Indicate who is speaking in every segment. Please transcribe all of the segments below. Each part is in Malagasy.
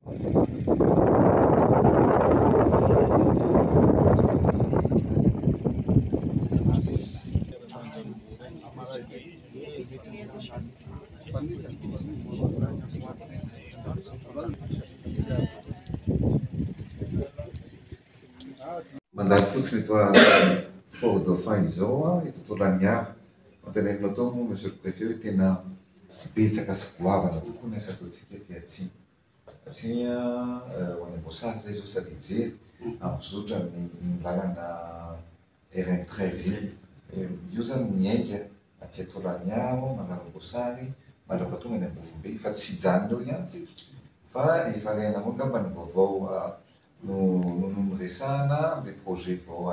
Speaker 1: Mandalo fotsiny eto Fort Dauphin izao eto Tolagnaro. Antenainao tao moa Monsieur le Préfet hoe tena betsaka sy goavana tokoa ny asa ataontsika aty atsimo. Satria ho any Amboasary izay izao sady hijery hampizotra ny iny lalana RN 13 iny. Io izany miainga aty Tolagnaro, mandalo Amboasary, mandra-pahatonga any Ambovombe. Fa tsy hijanona eo ihany tsika fa efa renareo angamba ny vaovao no noresahana amin'ilay projet vao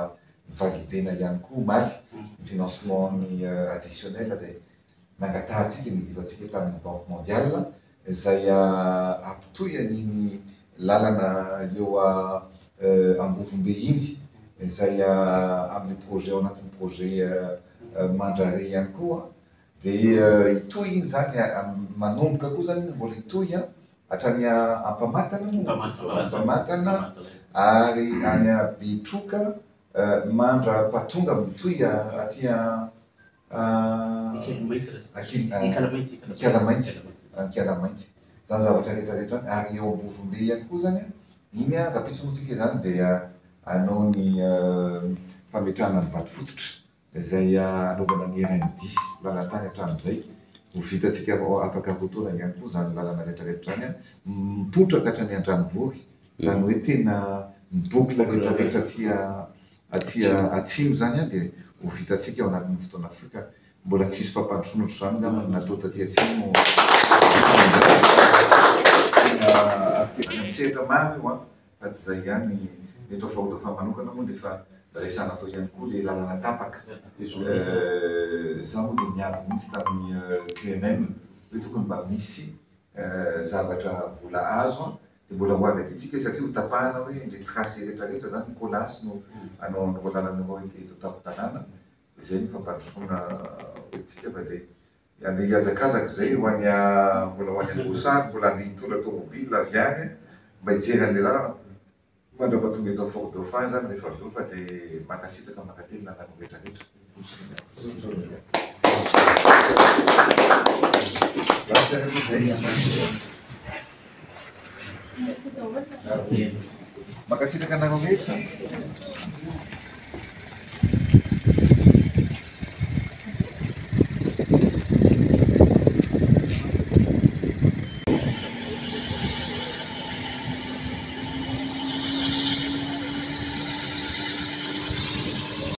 Speaker 1: novalidena ihany koa omaly, ny financement ny additionnel izay nangatahantsika nidirantsika tamin'ny Banque mondiale izay hampitohy an'iny lalana eo Ambovombe iny izay amin'ilay projet ao anatin'ny projet Mandrare ihany koa dia hitohy iny izany, manomboka koa izany iny mbola hitohy hatrany Ampamatana moa? Ampamatana ary any Betroka mandra-pahatonga mitohy aty Ikalamainty, Ikalamainty. Izany zavatra rehetra rehetra izany ary eo Ambovombe ihany koa izany iny rahampitso moa tsika izany dia hanao ny fametrahana ny vato fototra izay hanaovana ny RN dix lalan-tany hatramin'izay. Ho vitantsika afaka roa taona ihany koa izany lalana rehetra rehetra izany, mipoitra ka hatrany Andranovory, izany hoe tena ny boucle rehetra rehetra aty aty atsimo izany dia ho vitantsika ao anatin'ny fotoana fohy ka mbola tsisy fampandrosoana ohatr'izany angamba no natao taty atsimo hatramin'izay. Tena tena an-tsehatra maro io an! Fa tsy izay ihany, ny eto Fort-Dauphin manokana moa dia efa resahana tao ihany koa ilay lalana tapaka. Izaho moa dia niady mihitsy tamin'ny QMM hoe tokony mba misy zavatra vola azo dia mbola ho avy aty tsika satria ho tapahana hoe ilay tracé rehetra rehetra izany ny colas no hanao an'ireo lalana ireo eto an-tampon-tanàna. Izay no fampandrosoana hoentintsika fa dia Andeha hihazakazaka izay ho any mbola ho any Amboasary, mbola andeha hitondra tomobile avy any mba hijery an'ilay lalana mandra-pahatonga eto Fort Dauphin izany rehefa avy eo fa dia mankasitraka mankatelina anareo rehetra rehetra. Mankasitraka anareo rehetra.